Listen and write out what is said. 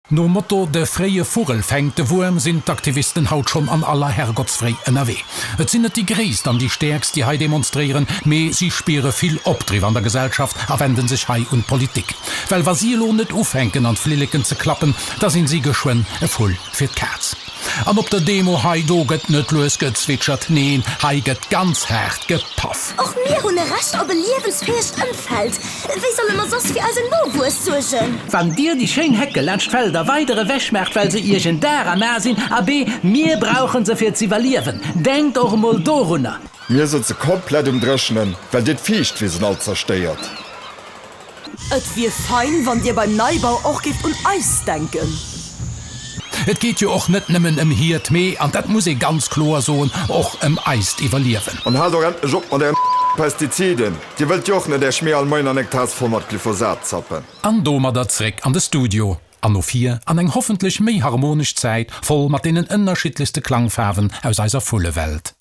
Nom Motto De fréie Vugel fänkt de Wuerm sinn d'Aktivisten haut schonn an aller Herrgottsfréi ënnerwee. Et sinn net déi Gréisst an déi Stäerkst, déi hei demonstréieren, mee si spiere vill Opdriff an der Gesellschaft a wenden sech hei un d'Politik. Well wa si elo net ufänken an d'Flilleken ze klappen, da sinn si geschwënn e Vull fir d'Kaz. An op der Demo hei, do gëtt net lues gezwitschert, neen, hei gëtt ganz haart gepaff. Och mir hunn e Recht op e liewensfäegt Ëmfeld. Wéi solle mer soss fir eisen Nowuess suergen? Wann Dir déi schéin Hecke laanscht d'Felder weider ewechmaacht, well se Iech en Dar am A sinn, abee, mir brauchen se fir z'iwwerliewen. Denkt och emol dorunner! Mir sëtze komplett um Dréchnen, well Dir d'Fiichtwisen all zerstéiert. Et wier fein, wann Dir beim Neibau och géift un eis denken. Et geet jo och net nëmmen ëm hiert, mee, an dat muss ee ganz kloer soen, och ëm eist Iwwerliewen. An haalt och endlech op mat ären Pestiziden! Dir wëllt jo och net är Schmier all Moien an eng Taass voll mat Glyphosat zappen. An domadder zréck an de Studio an no vir an eng hoffentlech méi harmonesch Zäit, voll mat deenen ënnerschiddlechste Klangfaarwen aus eiser Vullewelt.